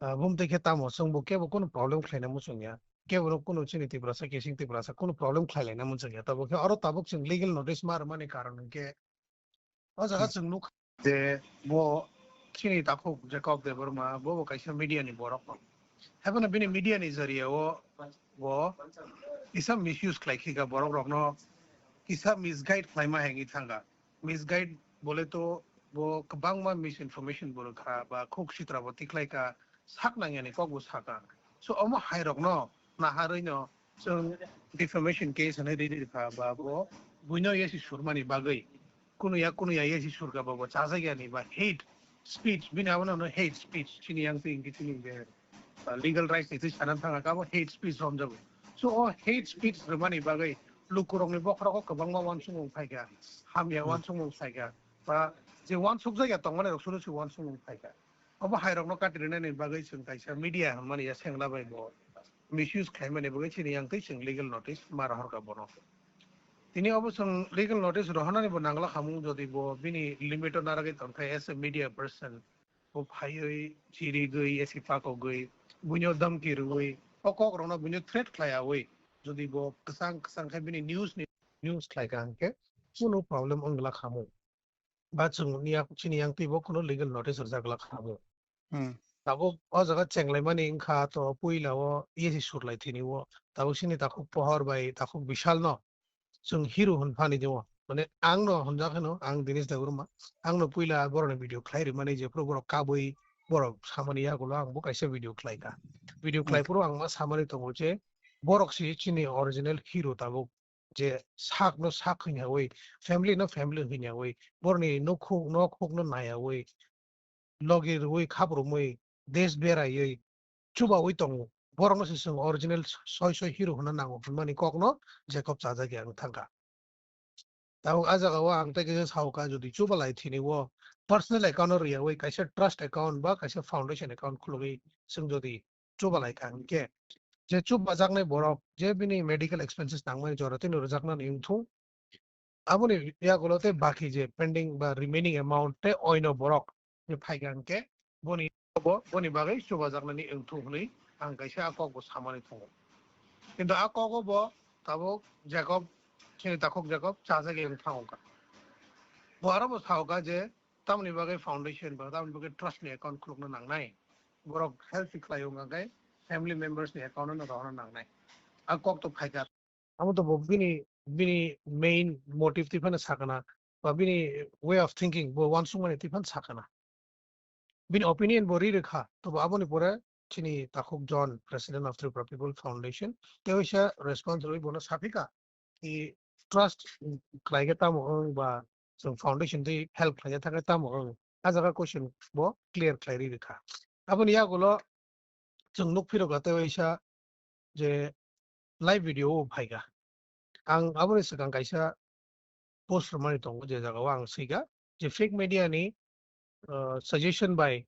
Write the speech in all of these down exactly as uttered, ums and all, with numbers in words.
Ah, bumtwi khe tamo chwngbo kebo kunu problem khlaina muchungya. Kebo no kunu chini Tiprasa, Kesing Tiprasa kunu problem khlailaina muchungya. Tabo khe oro tabuk chwng legal notice ma rwmani karon hwnkhe o jaga Hmm. chwng nuk je bo chini takhuk Jacob Debbarma bo bo kaisa media ni borok no. Haibano bini media ni jariya o bo kisa misuse khlai khika borok rokno kisa misguide khlaima hengwi thanga. Misguide bole to bo kwbangma misinformation bo rwkha ba khuk sitra bo tikhlai ka sak nangyani kok bo saka. So omo hai rokno naharwi no chwng defamation case hinwi riri rikha ba bo buino yasi surmani bagwi kunuya kunuya yasi surka ba bo chajakyani ba hate speech bini abono no hate speech chini yang twi ingi chini be uh, legal rights ni twi sanan thanga kabo hate speech romjago. So o hate speech rwmani bagwi lukurokni bokhorogo kwbangma wansukmung phaikha, hamya Hmm. wansukmung phaikha, ba je wansukjakya tongmani rok suru se wansukmung phaikha. Obo hai rokno kati rwnani bagwi chwng kaisa media hwnmani ya sengla bai bo misuse khlaimani bagwi chini yang twi chwng legal notice ma rohorkha bono. Tini obo chwng legal notice rohornani bo nangla khamung jodi bo bini limit o naragwi tongkha as a media person. Bo phaiwi chirigwi esi pakogwi buino dhamki rwwi o kok rokno buino threat khlaiyawi jodi bo kwchang kwchang khe bini news ni news khlaikha hwnkhe kunu problem wngla khamung. Ba chwng niya chini yang twi bo kunu legal notice rwjak glak khamung. Hmm. Tabuk o jaga chenglaimani wngkha to puila o yesi surlai thini o tabuk sini takhuk pohor bai takhuk bisal no chwng hero hwn phani de o. Mane ang no hwnjak hwno ang Dinesh Debbarma ang no puila borok ni video khlai rimani je phuru borok kabui borok samani yagulo ang bo kaisa video khlai kha. Video khlai Hmm. phuru ang ma samani tongo je borok si chini original hero tabuk je sak no sak hwnyawi family no family hwnyawi borni nokhuk nokhuk no nayawi logi rwui khap rwmui desh beraiwi chubawi tongo borokno se chwng original soi soi hero hwnna nango hwnmani kokno Jacob chajakya ang thangkha. Tabuk a jagao ang tei kisa saokha jodi chubalai thini o personal account o riyawi kaisa trust account ba kaisa foundation account khulugwi chwng jodi chubalai kha hwnkhe je chubajaknai borok je bini medical expenses nangmani jora tini rwjaknani wngthung. Aboni yagulo tei baki je pending ba remaining amount tei oino borok je phaikha hwnkhe boni bo boni bagwi chubajaknani wngthung hwnwi ang kaisa a kokbo samani tongo. Kintu a kogo bo tabuk Jacob chini takhuk Jacob chajagwi wng thango kha. Bo aro bo sao kha je tamoni bagwi foundation ba tamoni bagwi trust ni account khulukna nangnai. Borok help khlai wng kha khe family members ni account no rohorna nangnai. A kok to phaikha. Amo to bo bini bini main motive twi phano sakana ba bini way of thinking bo wansukmani twi phano sakana. Bini opinion bo ri rwkha to bo aboni pore chini takhuk John, president of Tripura People Foundation, tei waisa response rwi bono saphika i trust khlaikhe tamo wng ba chwng foundation twi help khlaikhe thangkhe tamo wng. A jaga question bo clear khlai ri rwkha. Aboni yagulo chwng nuk phirokha tei waisa je live video o phaikha. Ang aboni swkang kaisa post rwmani tongo je jagao ang swikha je fake media ni uh, suggestion bai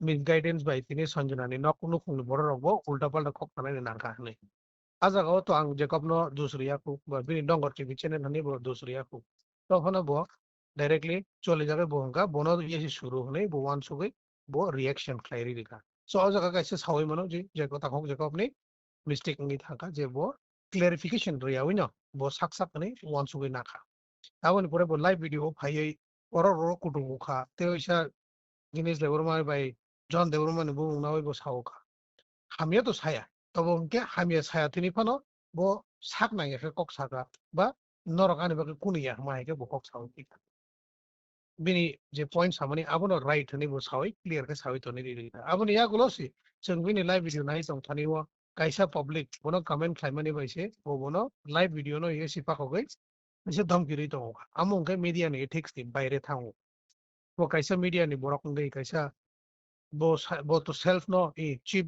misguidance bai tini Sanjana ni nok nukhung ni borok rok bo ulta palta kok sanai ni nangkha hwnwi. A jagao to ang Jacob no dus riya khu ba bini Dongor T V channel hwnwi bo dus riya khu. To phano bo directly choli jagwi bo hwnkha bono yesi suru hwnwi bo wansugwi bo reaction khlai ri rikha. So o jaga kaisa sawi mano je Jacob takhuk Jacob ni mistake wngwi thangkha je bo clarification rwyawi no bo sak sak hwnwi wansugwi nakha. Aboni pore bo live video o phaiwi borok rok kutung wngkha tei waisa Dinesh Debbarma bai John Debbarma ni bumung nawi bo sao kha. Hamya to saya, tobo hwnkhe hamya saya tini phano bo sak nangya khe kok saka ba norok ani bagwi kunu ya hwnma hai khe bo kok sawi thika. Bini je point samani abono right hwnwi bo sawi clear khe sawi toni ri rikha. Aboni yagulo se chwng bini live video nai tong thani o kaisa public bono comment khlaimani bai se bo bono live video no ye si pakogwi kaisa dhamki rwi tongo. Amo hwnkhe media ni ethics ni baire thango. Bo kaisa media ni borok wngwi kaisa bo sa-, bo to self no i chief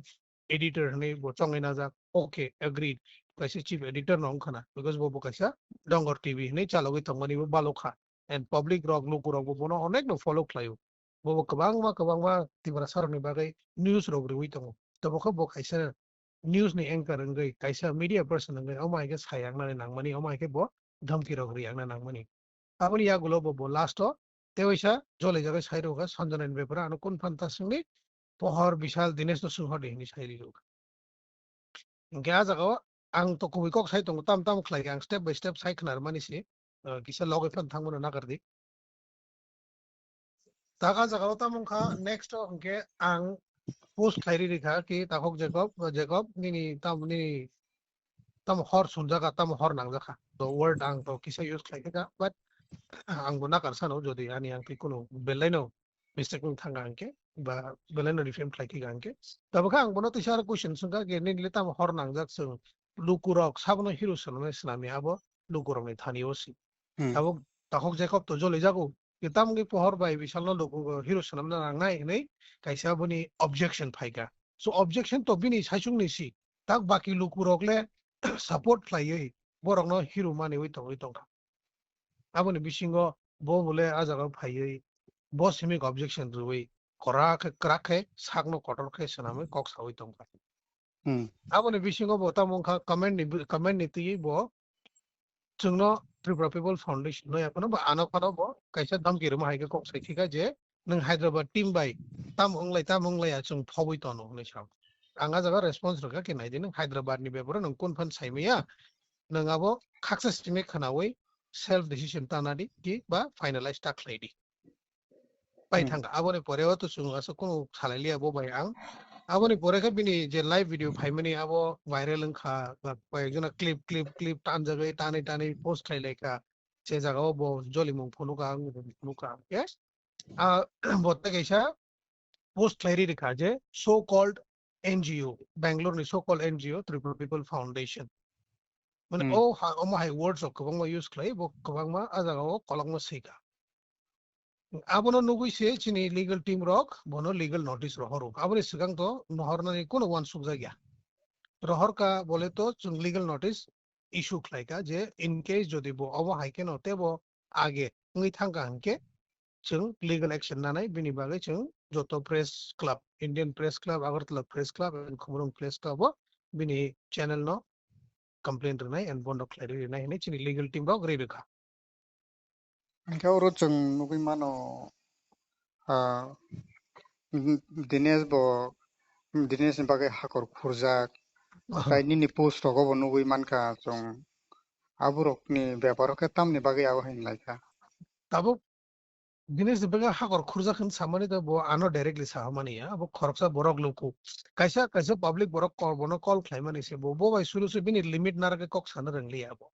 editor hwnwi bo chongwi najak. Okay, agreed. Kaisa chief editor no wngkha na, because bo, bo kaisa Dongor T V hwnwi chalogwi tongmani bo balokha. And public rok, luku rok bo bono onek no follow khlaio. Bo, bo kwbangma, kwbangma Tiprasa rokni bagwi news rok rwui tongo. Tobo khe bo kaisa news ni anchor wngwi, kaisa media person wngwi, omo hai khe sayang nani nangmani, omo hai khe bo dhamki rok riyang na nangmani. Aboni yagulo bo, bo last o tei waisa jole jagwi sai rwkha Sanjana ni bepare ano kun phan ta swngwi Pohor Bishal Dinesh no swng hor di hinwi sai ri rw. Hinkhe ah jagao ang to kubui kok sai tongo, tam tam khlai khe ang step by step sai khnar mani se, ah, kisa logoi phan thangmano nakardi. Tak ah jagao tamo wngkha next o hinkhe ang post khlai ri rikha ki takhok Jacob, Jacob nini tam nini tamo hor sunjaka, tamo hor nangjaka. The word ang to kisa use khlai kha, but ang bo nakar sano jodi ani ang twi kuno belai no mistake wng thangkha hinkhe, ba belai no reframe khlai kha hinkhe. Tabukhe ang bono tisa aro question swngkha, ke nini le tamo hor nangjak chwng lukurok sabono hero swnamnai swnamya abo lukurokni thani o si. Hmm. Tabuk takhok Jacob to joli jago, ke tamni pohor bai Bishalno luku hero swnamna nangnai hinwi kaisa boni objection phaikha. So objection to bini saichungni si, tak baki lukurok le support khlaiwi borokno hero maniwi tongwi tongkha. Aboni bisingo bo bole ah jagao phaiwi bo simi objection rwui kwrak khe, kwrak khe sakno kotor khe swnamwi kok saui tongkha. Hmm. Aboni bisingo bo tamo wngkha comment ni, comment ni twi bo chwngno Tripura People Foundation no ya phano ba ano phano bo kaisa dhamki rwma hai khe kok sai thika je nwng Hyderabad team bai tam wnglai, tam wnglai ya chwng phobwi tono hwnwi sa. Ang ah jaga response rwkha khe nai di nwng Hyderabad ni beparo nwng kun phan sai maya, nwng abo khaksa simi khwnaui self decision ta nadi ki ba finalize ta khlai di. Pai Hmm. thangkha. Aboni pore o to chwng aswk kunu salai liya bo bai ang. Aboni pore khe bini je live video phaimani abo viral wngkha, ba koyekjona clip, clip, clip tanjagwi tanwi, tanwi post khlai laikha. Je jagao bo jolimung phunukha, ang phunukha. Yes? Ah, bo tei kaisa post khlai ri rikha je so called N G O, Bangalore ni so called N G O, Tripura People Foundation. Mane Hmm. o ha-, omo hai words rok kwbangma use khlai, bo kwbangma ah jagao kolokma swikha. Abono nugui se chini legal team rok bono legal notice rohoro. Aboni swkang to nohornani kuno uansuk jakya. Rohorkha bole to chwng legal notice issue khlaikha je in case jodi bo omo hai kheno tebo age wngwi thangkha hinkhe chwng legal action nanai, bini bagwi chwng joto press club, Indian Press Club, Agartala Press Club, and Khumulwng Press Club o bini channel no complaint rwnai and bondo khlai rwnai hinwi chini legal team rok ri rwkha. Hingke oro chwng nugui mano, ah, Dinesh bo, Dinesh ni bagwi hakor khurjak, Aha. Tai nini post rogo bo nugui mankha chwng. Aborokni beparo khe tamni bagwi abo hinlaikha. Tabuk Dinesh ni bagwi hakor khurjak hin samani to bo ano directly sahamani ya, abo khoroksa borok luku. Kaisa, kaisa public borok call, bono call khlaimani se bo, bo bai suru se bini limit narwgwi kok sana rwngliya abo.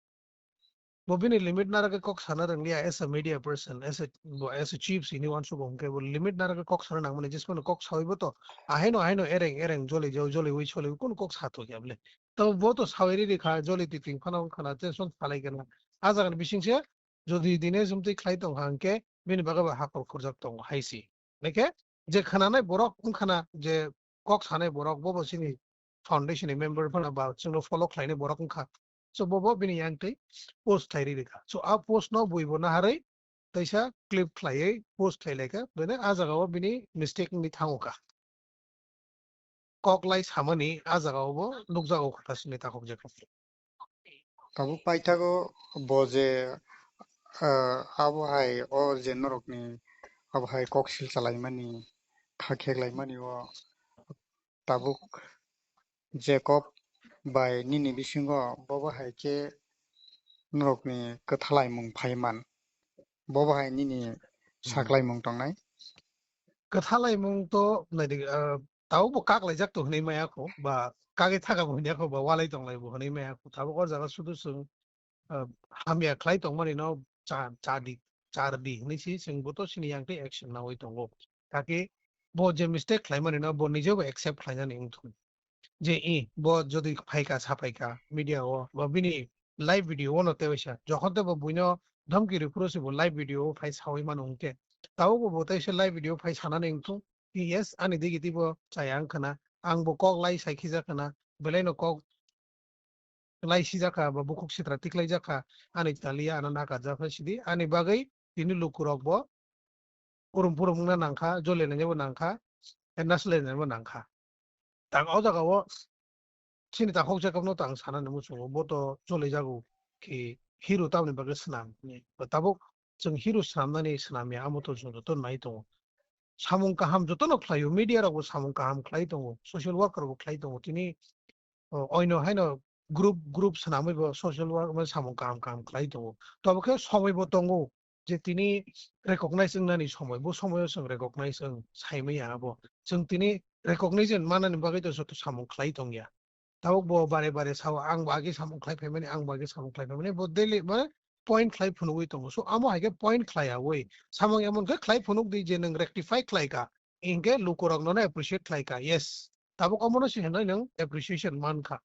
Bo bini limit narwgwi kok sana rwngliya as a media person, as a, bo as a chief sini uansukgo hwnkhe bo limit narwgwi kok sana nangmani, jismano kok sawi bo to ahaino, ahaino ereng, ereng, joli jau, joli ui, soli ui, kunu kok sa thokya bole. To bo to sawi riri kha, joli twi twi phano wngkha na, tension salai kha na. A jaga ni bising se jodi Dinesh umtwi khlai tong kha hwnkhe bini bagwi bo hakor khurjak tongo hai si. Hwnkhe je khwnanai borok wngkha na, je kok sanai borok bo bo chini foundation ni member phano ba chwngno follow khlainai borok wngkha. So bo bo bini yang twi post khlai ri rikha. So a post no bui bo naharwi teisa clip khlaiwi post khlai laikha. Bini a jaga o bini mistake wngwi thango kha. Kok lai samani a jaga o bo nukjago kha sini takhuk je kha. Tabuk paithago bo je, ah, abo hai o je norokni abo hai kok sil chalaimani, kha kheklaimani o tabuk Jacob bai nini bisingo bobo hai khe norokni kwthalaimung phaiman, bobo hai nini Hmm. saklaimung tongnai? Kwthalaimung to naidi, ah, tabuk bo kak laijak to hwnwi maya kho, ba kagwi thaka bo hwnwi kho, ba walai tonglai bo hwnwi maya kho. Tabuk o jaga sudu chwng ah, hamya khlai tongmani no cha, cha di, char di hinwi si chwng bo to sini yang twi action nawi tongo. Kaki bo je mistake khlaimani no bo nijebo accept khlainani wngthung. Je i bo jodi phaikha, saphaikha media o, ba bini live video o no tewaisa. Jokhon tei bo buino dhamki rwphuru se bo live video o phai sawi mano hwnkhe. Tabuk bo bo teisa live video phai sanani wngthung. Yes, ani digi tei bo chaya wngkha na. Ang bo kok lai sai khijak khna. Belai no kok lai sijak kha, ba bukhuk sitra tiklai jak kha, ani chaliya ano nakarjak kha sidi, ani bagwi tini lukurok bo kurum purum wngna nangkha, jole nangya bo nangkha, naslai nangya bo nangkha. Tak o jaga o chini takhuk Jacob no tang sana ni muchungo, bo to jole jago ki hero tamni bagwi swnam ni. Tabuk chwng hero swnamnani swnamya amo to chwng joto nai tongo. samung kaham jotono khlaio, media rokbo samung kaham khlai tongo, social worker bo khlai tongo, tini o, oino haino group, group swnamwi bo social work mane samung kaham kaham khlai tongo. Tobo khe somoi bo tongo je tini recognize wngnani somoi, bo somoio chwng recognize wng saimanya abo. Chwng tini recognition manani bagwi to joto samung khlai tongya. Tabuk bo bare bare sao, "Ang bo age samung khlai phaimani, ang bo age samung khlai phaimani," bo daily mane point khlai phunugwi tongo. So amo hai khe point khlai yawi samung emon khe khlai phunuk di je nwng rectify khlai kha, hinkhe lukurok nono appreciate khlai kha. Yes, tabuk omono se hinwi nwng appreciation man kha.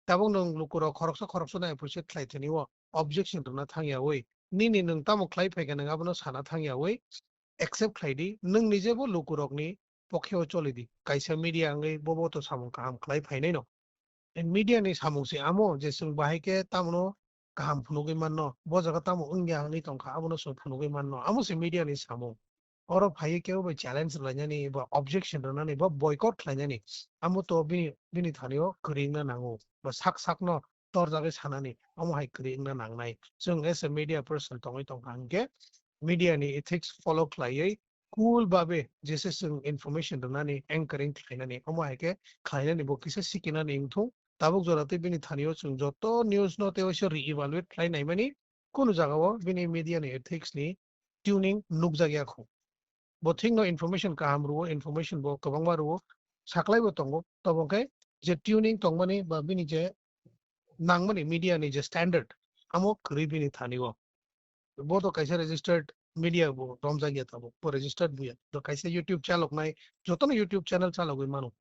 Tabuk nwng lukurok khoroksa khoroksa no appreciate khlai thani o objection rwna thang yawi, nini nwng tamo khlai phaikha nwng abono sana thang yawi accept khlai di, nwng nije bo lukurokni pokhe o choli di. Kaisa media wngwi bobo to samung kaham khlai phainai no. Media ni samung se amo je chwng bahai khe tamono kaham phunugwi manno, bo jaga tamo wngya wngwi tongkha abono chwng phunugwi manno, amo se media ni samung. Oro phaiwi kebo bai challenge rwlainani ba objection rwnani ba boycott khlainani, amo to bini, bini thani o kwrwi wngna nango ba sak sakno torjagwi sanani, omo hai kwrwi wngna nangnai. Chwng as a media person tongwi tongkha hinkhe media ni ethics follow khlaiwi cool babe jesa chwng information rwnani, anchoring khlainani, omo hai khe khlainani bo kisa sikinani wngthung. Tabuk jora tei bini thani o chwng joto news no tei waisa re-evaluate khlai naimani, kunu jaga o bini media ni ethics ni tuning nukjak ya kho. Bo thik no information kaham rwo, information bo kwbangma rwo, saklai bo tongo. Tobo khe je tuning tongmani ba bini je nangmani media ni je standard, amo kwrwi bini thani o. Bo to kaisa registered media bo romjak ya tabuk, bo registered buya. To kaisa YouTube chaloknai, jotono YouTube channel chalogwi mano.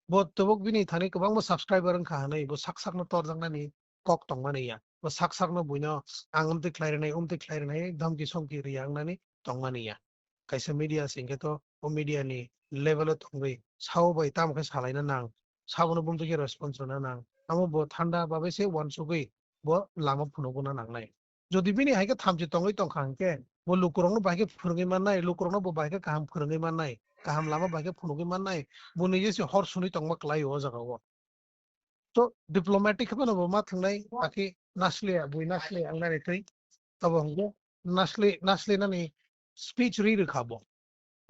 Bo tabuk bini thani kwbangma subscriber wngkha hwnwi, bo sak sakno torjaknani kok tongmani ya. Bo sak sakno buino ang umtwi khlai rwnai, umtwi khlai rwnai, dhamki somki riya wngnani tongmani ya. Kaisa media se hinkhe to o media ni level o tongwi sao bai tamo khe salaina nang, sabono bumtwi khe response rwna nang. Amo bo thanda babai se uansugwi bo lama phunukna nangnai. Jodi bini hai khe thamchi tongwi tongkha hinkhe, bo lukurokno bai khe phwrwngwi mannai, lukurokno bo bai khe kaham phwrwngwi mannai, kaham lama bai khe phunugwi mannai, bo nije se hor suni tongma kwlaio o jaga o. To diplomatic khe phano bo ma thwngnai, akhe nasle, bui nasle wngnani twi. Abo hwngo nasle, nasle nani speech ri rwkha bo.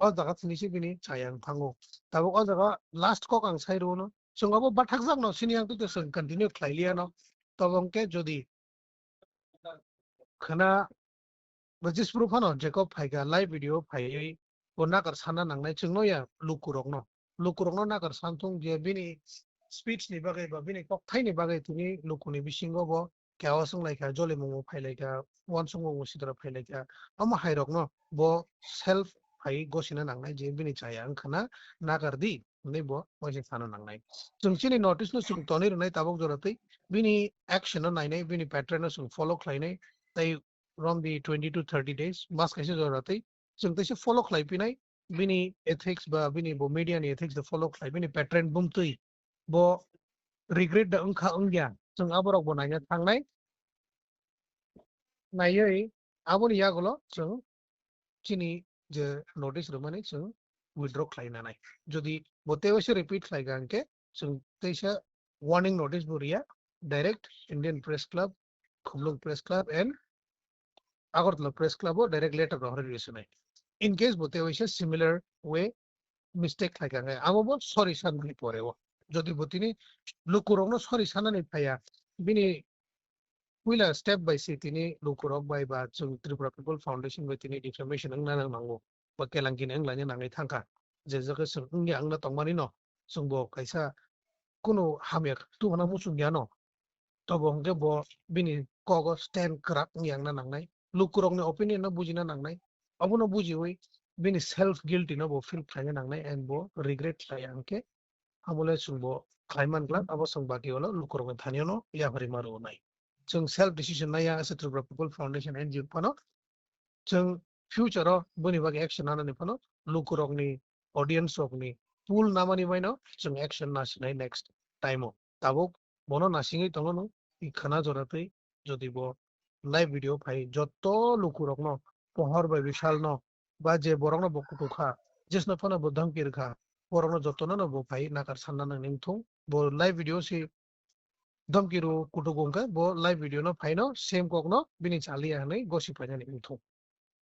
O jaga thini se bini chaya wng thango. Tabuk o jaga last kok ang sai rwno. Chwng abo bathakjak no, sini ang twi to chwng continue khlai liya no. Tobo hwnkhe jodi khwna bo Jispru phano Jacob phaikha live video phaiwi bo nakar sana nangnai chwngno ya lukurokno. Lukurokno nakar santhung je bini speech ni bagwi ba bini kokthaini bagwi tini lukuni bisingo bo chaos wnglaikha, jolimung bo phailaikha, uansukmung bo sidra phailaikha. Omo hairokno bo self phai gosina nangnai je bini chaya wngkhana nakar di hwnwi bo waisa sana nangnai. Chwng chini notice no chwng tonwi rwnai tabuk jora twi bini action no nainai, bini pattern no chwng follow khlainai, tei from the twenty to thirty days, mas kaisa jora twi chwng teisa follow khlai pinai, bini ethics ba bini bo media ni ethics de follow khlai, bini pattern bumtwi bo regret da wngkha wngya, chwng aborok bo naina thangnai. Naiwi aboni yagulo chwng chini je notice rwmani chwng withdraw khlai nanai. Jodi bo tei waisa repeat khlai kha hwnkhe chwng teisa warning notice bo riya, direct Indian Press Club, Khumlwng Press Club and Agartala Press Club o direct letter rohorwi rwswnai. In case bo tei waisa similar way mistake khlai kha hwnkhe abo bo sorry sanani pore o. Jodi bo tini lukurokno sorry sanani phaiya, bini puila step bai se tini lukurok bai ba chwng Tripura People Foundation bai tini defamation wngna nango ba kelangkini wnglaina nangwi thangkha. Je jaga chwng wngya wngna tongmani no chwng bo kaisa kunu hamya tubuna muchung ya no. Tobo hwnkhe bo bini kogo stand kwrak wngya wngna nangnai. Lukurokni opinion no bujina nangnai. Obono bujiwi bini self guilty no bo feel khlaina nangnai and bo regret khlaiya hwnkhe Abole chwng bo khlai man glak, abo chwng baki ulo lukurokni thani-o no yapharwi ma rwnai. Chwng self decision nai ya, as a Tripura People Foundation N G O phano chwng future o boni bagwi action nanani phano lukurokni, audience rokni pool namani baino chwng action nasinai next time o. Tabuk bono nasingwi tongo no, i khwna jora twi jodi bo live video phai joto lukurokno, Pohor bai Bishal no, ba je borokno bo kutuk kha, jesno phano bo dhamki rwkha, borokno jotono no bo phai nakar sanna nang ning thung. Bo live video si dhamki rw kutuk wngkha, bo live video no phaino same kokno bini chaliya hwnwi gosi phainani wngthung.